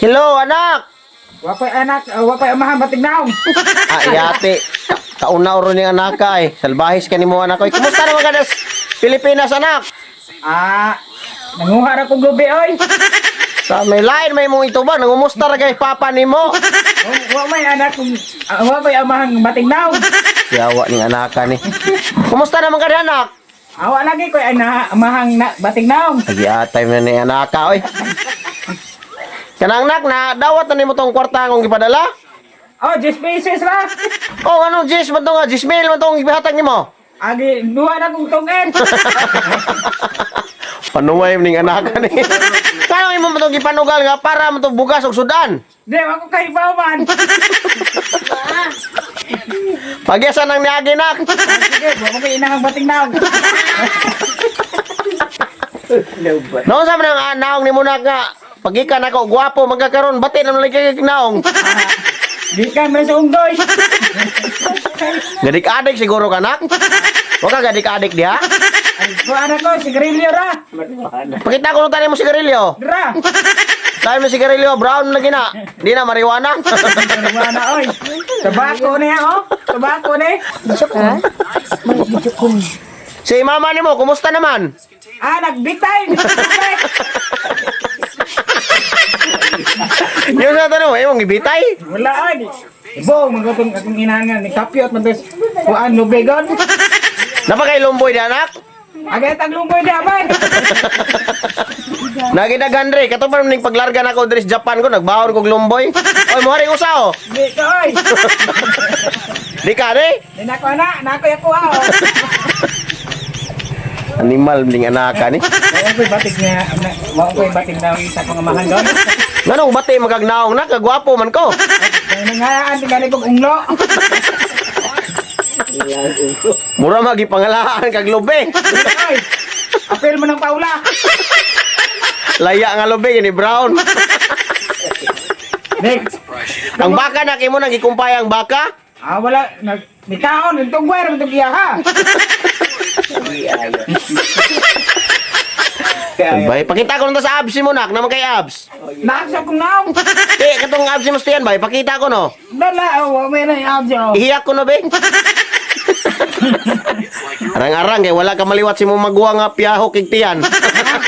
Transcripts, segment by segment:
Hello, anak. Wa pa'y anak, wa pa'y amahan batig naong. Ah, yate. Kauna ro ni anak ka eh. Salbahis ka nimo, anak ko. Kumusta naman ka sa Pilipinas, anak? Ah, nanguha ra kog lubi oy. Sa may lain may mong ituba, nangumusta ra kay papa nimo. Wa may anak kung wa pa'y amahan batig naong. Yawa ning anaka ni. Kumusta naman ka anak? Awa lagi ko'y ana amahang na batig naong. Agi atay man ni anaka oy. Kanang nak na dawat na nimo tong kwarta akong gipadala? Oh, 10 pesos ra. Oh, anong jis man to nga? Jis mil man tong gihatag nimo? Agi duha na kong tungin. Panuway ning anaka ni. Kano imo man tong gipanugal nga para man tong bugas og sudan? Di wa ko kahibaw man. Pagyasa nang niagi, nak. Sige, wa ko kay inahang batig naong. Noon sa man ang naong nimo nak nga pagikan ako gwapo magkakaroon bati na lagi kay naong. Gikan man sa unggoy. Gadik-adik siguro ka, nak. Wa ka gadik-adik diha. Ay, ko anak ko sigarilyo ra. Pakita ko nung tanim mo sigarilyo. Dra. Tayo mo sigarilyo, brown lagi na. Di na marijuana. Marijuana oy. Tabako niya oh. Tabako ni. Si mama nimo, kumusta naman? Ah, nagbitay. Yung sa tanong, imong gibitay? Wala ay. Ibo, magutong akong inahan nga ni kapyot man tos kuan lubegon. Napakay lumboy di anak? Agay taglumboy di man. Nagidagandre, kato pa ning paglarga na ko diri sa Japan ko, nagbahon kog lumboy. Oy, mo haring usa oh. Di ko oy. Di ka di? Di na ko ana, na ko yakuha oh. Animal ning anaka ni. Wa ko'y batig nga, wa ko'y batig na isa kong amahan doon. Nganong bati magagnaong na, kagwapo man ko. Kaya nangayaan tingali kong unglo. Mura magipangalaan kag lubi. Oy. Apel mo ng Paula. Laya nga lubi ni Brown. Nek. Ang baka na kimo nang gikumpay ang baka? Ah, wala nag nitaon itong gwero itong iya ha. Bay, pakita ko nung sa abs mo nak, naman kay abs. Nakasap kong naong. Eh, katong abs mo stiyan bay, pakita ko no. Dala, oh, may na yung abs oh. Ihiyak ko no be. Arang-arang kay wala ka maliwat si mo maguwa nga piyaho kig tiyan.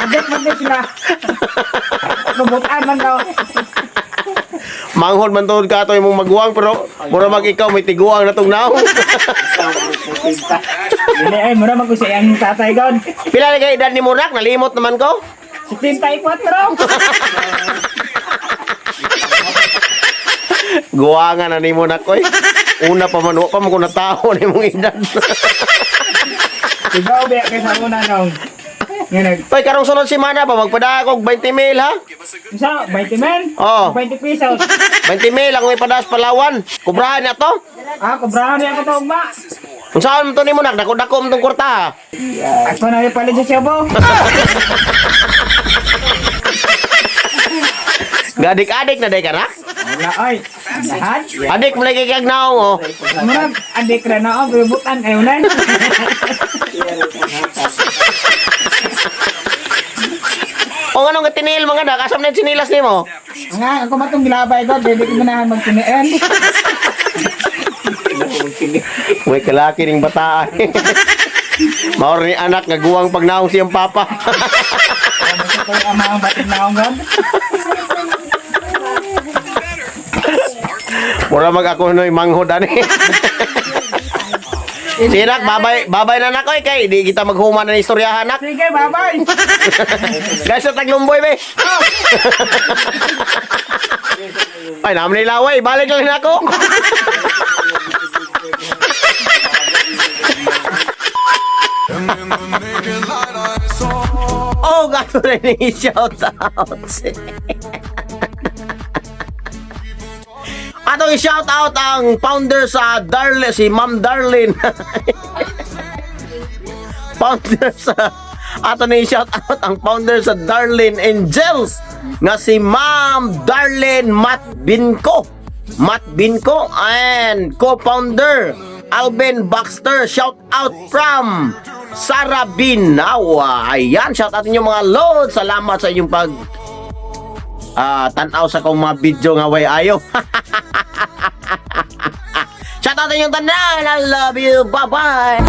Abot man din sila. Lubutan man daw. Manghod man tuod ka ato imong maguwang pero mura mag ikaw may tiguang na tong naong. Dili ay mura man ko sa iyang tatay gon. Pila na kay edad ni Murak? Nalimot naman ko. 74. Guwangan na ni Murak oy. Una pa man wa pa man ko natawo ni imong edad. Ikaw ba kay sa una nong. Nga nag Oy, karong sunod semana ba magpada og 20 mil ha? Sa 20 men? Oo. 20 pesos. 20 mil ang may padas Palawan. Kubrahan na to. Ah, kubrahan niya ako to ugma. Unsaon man to nimo nak? Dako-dako man tong kwarta ha. Ako na yung palit sa Cebu. Gadik-adik na day ka nak? Wala ay. Lahat. Adik mo lagi kag naong oh. Mura adik ra na oh, lubutan kayo na. O anong katinil mga dak? Asam na yung sinilas nimo? Nga ako matong gilabay ko, dili ko ganahan magtinian. May kalaki ning bataan. Maor ni anak nga guwang pagnaong siyang papa. Ano sa ko'y ama ang bating naong gon? Mura mag ako noy manghod ani. Sige nak, babay, babay na nak oy kay di kita maghuman na istoryahan nak. Sige, bye-bye. Guys, sa taglumboy be. Ay, naman ni laway, balik lang na ako. Oh, gato na ni shout out. Atong i-shout out ang founder sa Darlene, si Ma'am Darlene. Founder sa ato ni shout out ang founder sa Darlene Angels nga si Ma'am Darlene Matbinco. Matbinco and co-founder Alvin Baxter, shout out from Sara Binawa. Ayan, shout out inyo mga lods. Salamat sa inyong pag tanaw sa akong mga video nga way ayo. Shout out inyong tanan. I love you. Bye-bye.